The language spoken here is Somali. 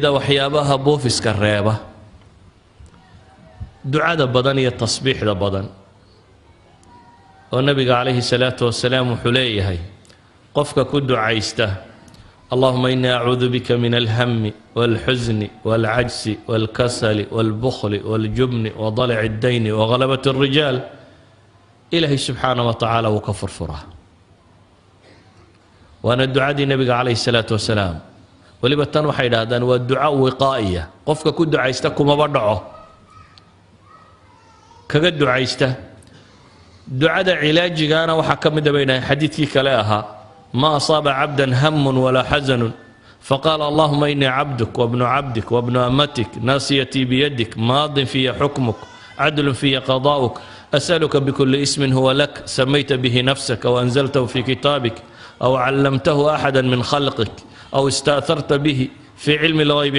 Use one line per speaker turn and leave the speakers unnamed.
Waxyaabaha buufiska reeba ducada badan iyo tasbiixda badan, oo Nabiga calayhi salaatu wasalaam wuxuu leeyahay: qofka ku ducaysta "اللهم إني أعوذ بك من الهم والحزن والعجز والكسل والبخل والجبن وضلع الدين وغلبة الرجال", Ilaahay subxaana wa tacaala wuu ka furfuraa. Waana ducadii Nebiga calayhi salaatu wasalaam. Weliba tan waxay idhaahdaan waa duca wiqaa'iya, qofka ku ducaysta kumaba dhaco. Kaga ducaysta ducada cilaajigaana waxaa ka mida, bay dhahdeen, xadiidkii kale ahaa: "ما أصاب عبدا هم ولا حزن فقال: اللهم إني عبدك وابن عبدك وابن أمتك، ناصيتي بيدك، ماض في حكمك، عدل في قضاؤك، أسألك بكل اسم هو لك سميت به نفسك أو أنزلته في كتابك أو علمته أحدا من خلقك أو استأثرت به في علم الغيب".